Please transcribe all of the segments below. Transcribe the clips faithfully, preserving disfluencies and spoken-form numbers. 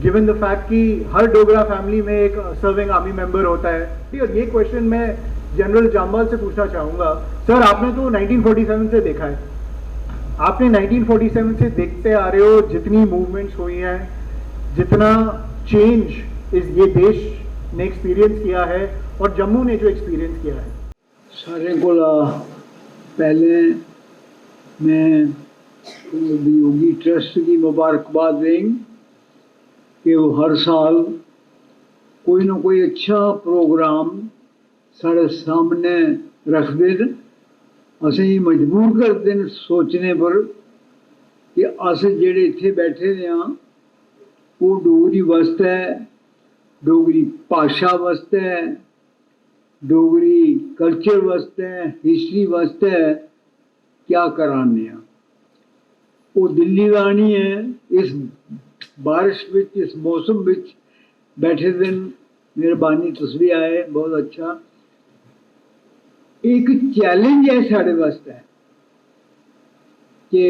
Given the fact कि हर Dogra family में एक सर्विंग आर्मी मेंबर होता है। और ये क्वेश्चन मैं जनरल जामवाल से पूछना चाहूँगा। सर, आपने तो नाइनटीन फ़ोर्टी सेवन से देखा है, आपने नाइनटीन फ़ोर्टी सेवन से देखते आ रहे हो जितनी मूवमेंट्स हुई हैं, जितना चेंज इस ये देश ने एक्सपीरियंस किया है और जम्मू ने जो एक्सपीरियंस किया है। सारें कोला पैह्लें में वियोगी ट्रस्ट गी मुबारकबाद देंग कि ओह् हर साल कोई ना कोई अच्छा प्रोग्राम साढ़े सामने रखदे न, असेंगी मजबूर करदे न सोचने पर कि अस जेह्ड़े इत्थै बैठे दे आं, ओह् डोगरी बास्तै, डोगरी भाशा बास्तै, डोगरी कल्चर बास्तै, हिस्ट्री बास्तै क्या करा ने आं। ओह् दिल्ली दा आनियै इस बारिश बिच, इस मौसम बिच बैठे दे न। मेहरबानी, तुस बी आए, बहुत अच्छा। इक चैलेंज ऐ साढ़े बास्तै कि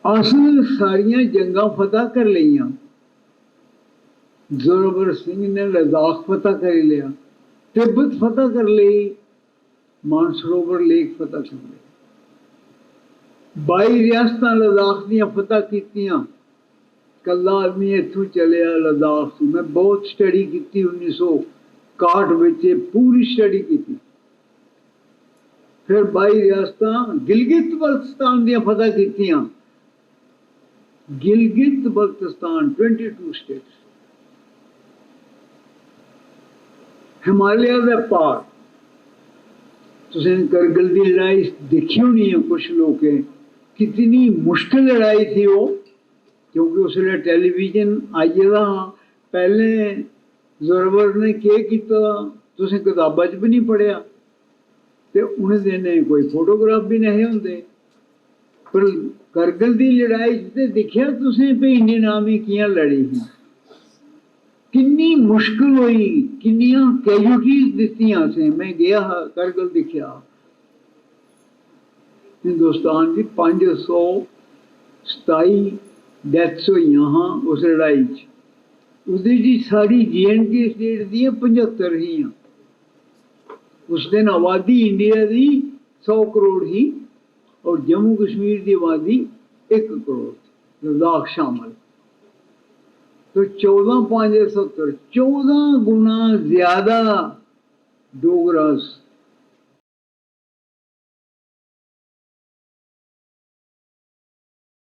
अस सारियां जंगां फतह करी लेइयां। जोरावर सिंह ने लद्दाख फतह करी लेआ, तिब्बत फतह करी लेई, मानसरोवर लेक फतह करी लेई। बाई रियासतां लद्दाख दियां फतह कीतियां। कल्ला आदमी इत्थूं चलेआ लद्दाख तों। में बहुत स्टडी कीती उन्नी सौ काह्ठ बिच, एह् पूरी स्टडी कीती। फिर बाई रियासतां गिलगित बल्तिस्तान दियां फतह कीतियां। Gilgit Baltistan, twenty two states, Himalaya दे पार। तुसें करगिल दी लड़ाई दिक्खी होनी ऐ कुछ लोकें, कितनी मुश्किल लड़ाई थी ओह्, क्योंकि उसलै टेलीविजन आई गेदा हा। पैह्लें जोरावर ने केह् कीता, तुसें कताबा च बी निं पढ़ेआ, ते उ'नें दिनें कोई फोटोग्राफ बी नेहे होंदे। पर करगिल दी लड़ाई च ते दिक्खेआ तुसें, भई इंडियन आर्मी कि'यां लड़ी ही, किन्नी मुश्किल होई, किन्नियां कैजुअलिटीज दित्तियां असें। में गेआ हा करगिल, दिक्खेआ। हिंदुस्तान दी पंज सौ सताई डेथ्स होइयां हां उस लड़ाई च। ओह्दे च सारी जे एंड के स्टेट दियां पंजहत्तर हियां। उस दिन आबादी इंडिया दी सौ करोड़ ही और जम्मू कश्मीर दी आबादी इक करोड़ थी, लद्दाख शामिल। तो चौदां पंज सत्तर, चौदां गुना ज्यादा डोगरास